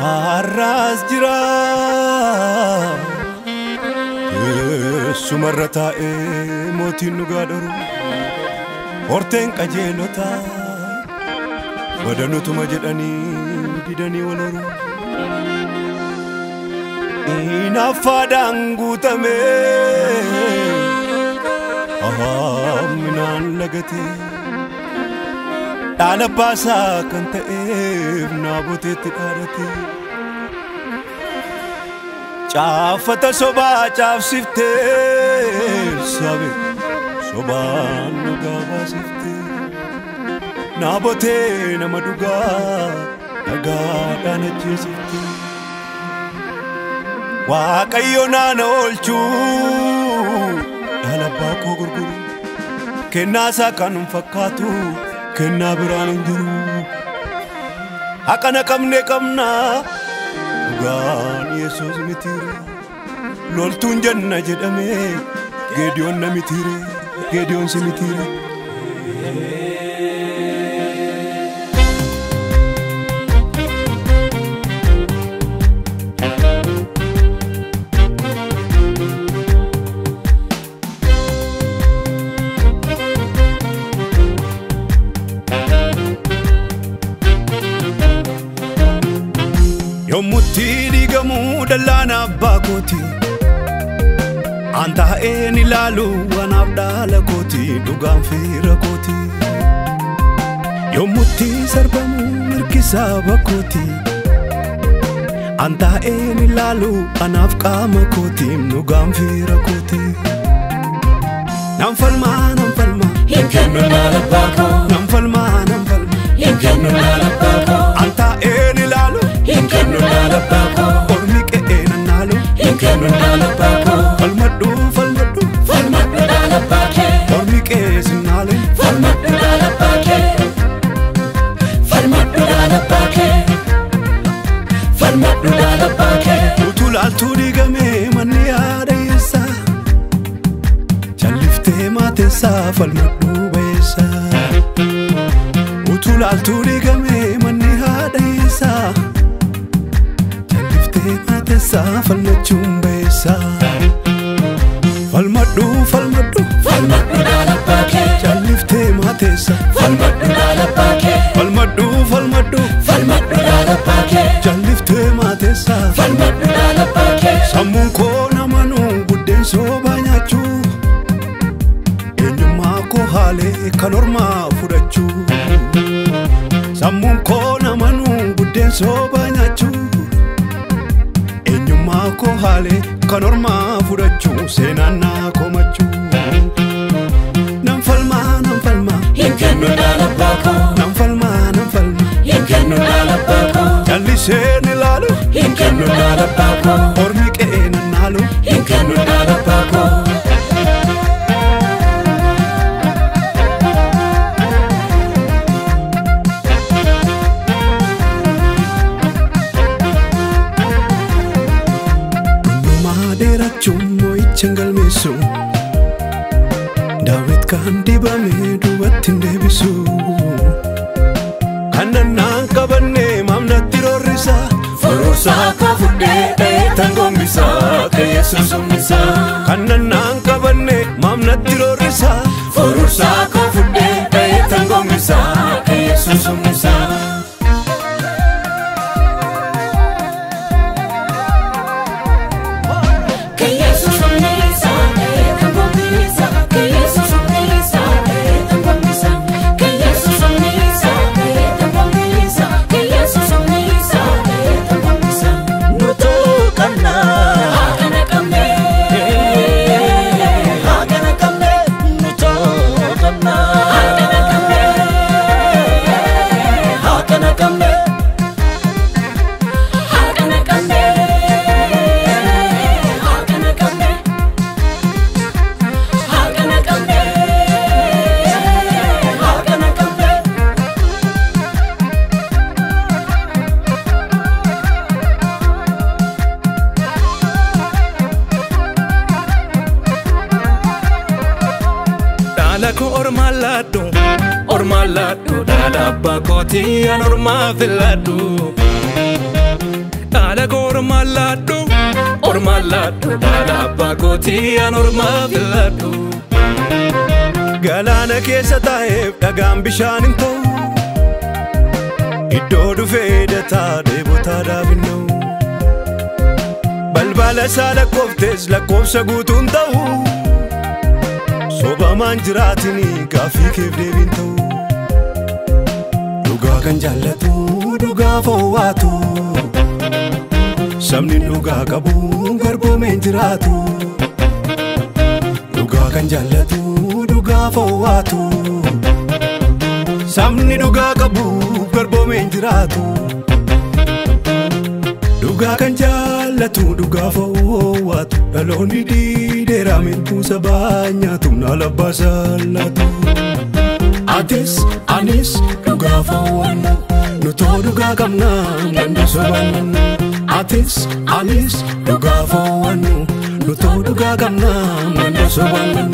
Har'as jira Teessumarra taa'ee mootiin dhugaa dhoru horteen qajeelotaa badanutuma jedhanii didanii wal horu. Hinaffaadhaan guutame hamminaan lagate dhaala baasaa kan ta'eef naaboteetti dhaadate. Caafata sobaa caafsiftee sabe sobaan dhugaa baasiftee naabotee nama dhugaa dhagaadhaan ajjeesiftee. Waaqayyo naana oolchuu dhaala abbaa koo gurguru kennaa isaa kan hin fakkaatu kennaa biraan hin jiru. Haqana qabne qabnaa dhugaan Yesuus mitiire loltuun janna jedhame Geediyoon na mitiire Geediyoon si mitiire. Yommutti diigamuu dallaan abbaa kooti an taa'een ilaalu anaaf dhaala kooti dhugaan fira kooti. Yommutti sarbamu mirgi saba kooti an taa'een ilaalu anaaf qaama kooti dhugaan fira kooti. Nan falmaa nan falmaa Hin kennu dhaala abbaa koo nan falmaa nan falmaa Hin kennu dhaala abbaa koo an taa'een ilaalu Hin kennu dhaala abbaa koo ormi qe'ee nan naalu Hin kennu dhaala abbaa koo falmadhu falmadhu Falmadhu dhaala abbaa kee ormi qe'ee sin naalu Falmadhu dhaala abbaa kee Falmadhu dhaala abbaa kee Falmadhu dhaala abbaa kee. Utuu laaltuu diigamee manni yaada eessa calliftee maateessaa falmadhu ba'eessa. Utuu laaltuu diigamee manni haadha eessa calliftee maateessaa falmachuun ba'eessa. Falmadhu falmadhu Falmadhu dhaala abbaa kee calliftee maateessa Falmadhu dhaala abbaa kee falmadhu falmadhu Falmadhu dhaala abbaa kee calliftee maateessa. Falmadhu dhaala abbaa kee Sammuun koo namanuu buddeen soobaa nyaachuu eenyummaa koo haalee kan ormaa fudhachuu. Sammuun koo namanuu buddeen soobaa nyaachuu eenyummaa koo haalee kan ormaa fudhachuu seenaan naa komachuu. Nan falmaa nan falmaa Hin kennu dhaala abbaa koo nan falmaa nan falmaa Hin kennu dhaala abbaa koo calliseen ilaalu Hin kennu dhaala abbaa koo ormi qe'ee nan naalu. Hin kennu dhaala abbaa koo. Dhundhumaa dheerachuun moo'icha hin galmeessu Daawit kan dibame duubatti hin deebisu. Kan nannaan qabanne maamnatti roorrisa Furuursaa koo fudhee dheetan gombisaa kan Yesuus humnisaa. Kan nannaan qabanne maamnatti roorrisa Furuursaa koo fudhee dheetan gombisaa kan Yesuus humnisaa. Kan Yesuus humnisaa dheetan gombisaa kan Yesuus humnisaa dheetan gombisaa kan Yesuus humnisaa dheetan gombisaa kan Yesuus humnisaa dheetan gombisaa. Nutuu qabnaa Haakana qabnee haakana qabne nutuu qabnaa haakana qabnee haakana qabne haakana qabnee haakana qabnee haakana qabnee haakana qabnee. Dhaala koo ormaan laadhu ormaan laadhu dhaala abbaa kootii an ormaa filadhu. Dhaala koo ormaan laadhu, ormaan laadhu, dhaala abbaa kootii an ormaa filadhu. Galaana keessa taa'eef dhagaan bishaan hin ta'u. Iddoo dhufee dataa dheebotaa dhaabinna'u. Balbala isaa lakkooftes lakkoofsa guutuun ta'u. Sobamaan jiraatinii gaaffii keef deebiin ta'u. Dhugaa kan jaallatu dhugaa fo'aatu. Sabni dhugaa qabu garboomeen jiraatu. Dhugaa kan jaallatu dhugaa fo'aatu. Sabni dhugaa qabu garboomeen jiraatu. Dhugaa kan jaallatu dhugaa fo'aatu. Dhaloonni diideera mirguu sabaa nyaatu naala basaallatu. Atis anis dhugaa fo'annu nutoo dhugaa qabna ganda sobannu. Atis anis dhugaa fo'annu nutoo dhugaa qabna ganda sobannu.